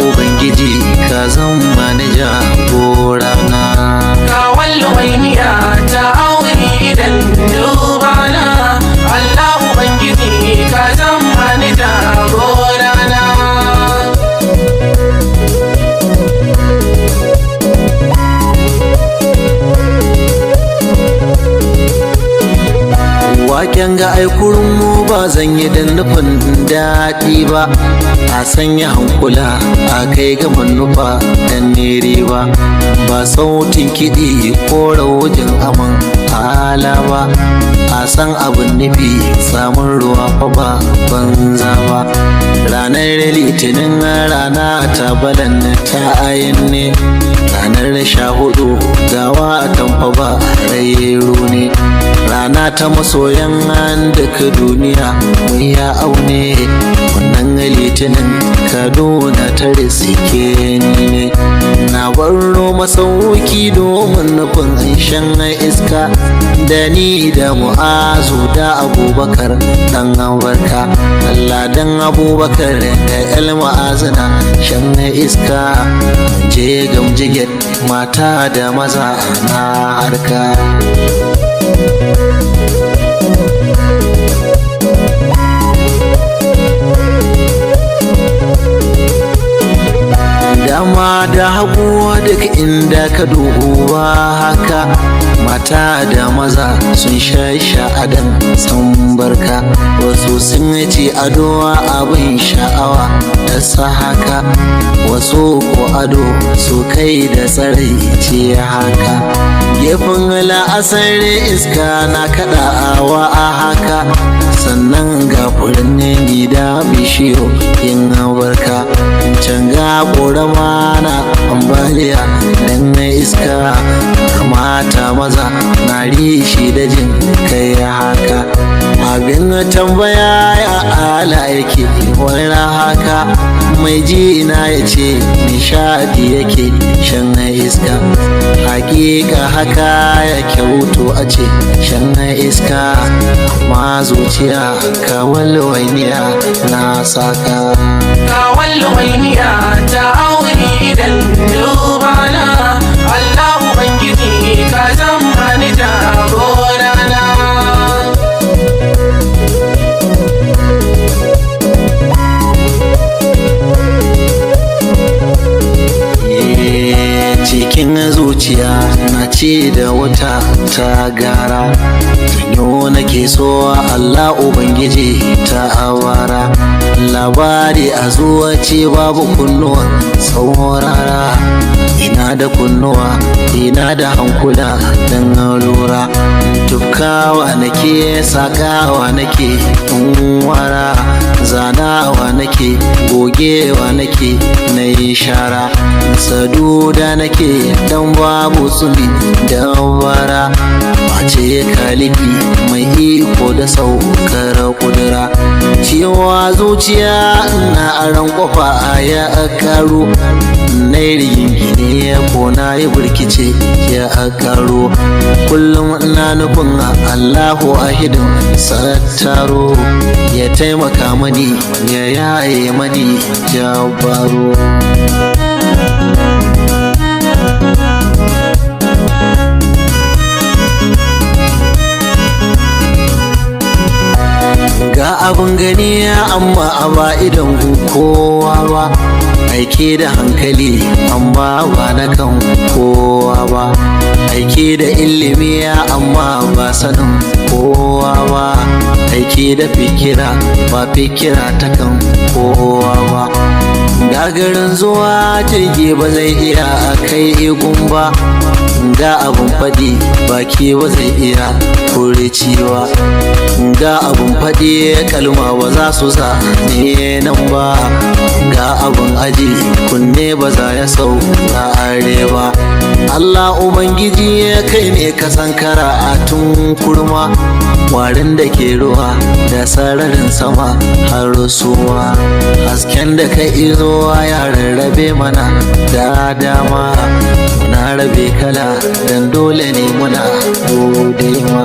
Ubangiji ka zama ni jagorana. Kawalwainiya ta aure idan dubana, Allah Ubangiji ka zama ni jagorana. Waken ga aikurin mu ba zan yi da nufin daɗi ba, a sanya hankula a kai ga manufa dan nere ba, ba sautin kiɗi ko raujin aman ala ba, a san abin nufi samun ruwa fa ba banza ba. Ranar Litinin rana ta balan ta ayin ne, ranar 14 gawa tamfa ba rairo ne, rana ta masoyan duka duniya mun ya aune. Wannan Litinin Kaduna ta riske ni ne, na baro masauki domin nufin shan iska, da ni da Mu'azu da Abubakar dan Barka, Allah dan Abubakar da El Mu'azina shan iska, je gamjiget mata da maza na harka. Dama da hagu duk inda ka duba haka, mata da maza sun sha adan san barka, wasu sun ci ado abin sha'awa da sa haka, wasu ko ado su kai da tsarai ce haka. Gefen la'asar iska na kaɗawa a haka, sannan ga furanni da bishiyo yin barka, can ga ƙorama na ambaliya dan iska, mata maza na rishi da jin kai haka. Abin tambaya ya ala yake wani haka, mai ji na ya ce nishadi yake shan iska, hakika haka ya kyauto a ce shan iska, ma zuciya kawalwainiya na saka. Kawalwainiya ta aure idan dubana, Allah Ubangiji ka zama ni jagorana. Cikin zuciya na ce da wata ta gara, janyo nake so Allah Ubangiji ta awara, labari a zuwa ce babu kunnuwan saurara, ina da kunnuwa ina da hankula dan lura, tufkawa nake sakawa nake wara, zanawa nake gogewa nake na yi shara, saduda nake dan babu tsumi da bara, mace kaliki mai iko da saukar kudura, cewa zuciya na aran kofa ya karu, na rigingine ko na yi burkice ya karo, kullum ina nufin Allahu ahidin sattaro, ya taimaka mani ya yaye mani jabbaro. Ga abin gani amma a ba idan kowa ba, aiki da hankali amma ba na kan kowa ba, aiki da ilimi amma ba sanin kowa ba, aiki da fikira ba fikira ta kan kowa ba. Gagarin zuwa jirgi ba zai iya kai igun ba, ga abun faɗi baki ba zai iya furici ba, ga abun faɗi kalma ba za su sa ne nan ba, ga abun aji kunne ba za ya sau are ba. Allah Ubangiji ya kai ne ka sankara a tun kurma, warin da ke ruwa da sararin sama har suwa, hasken da ka izo ya rarrabe mana da dama, muna rabe kala dan dole ne muna gode ma.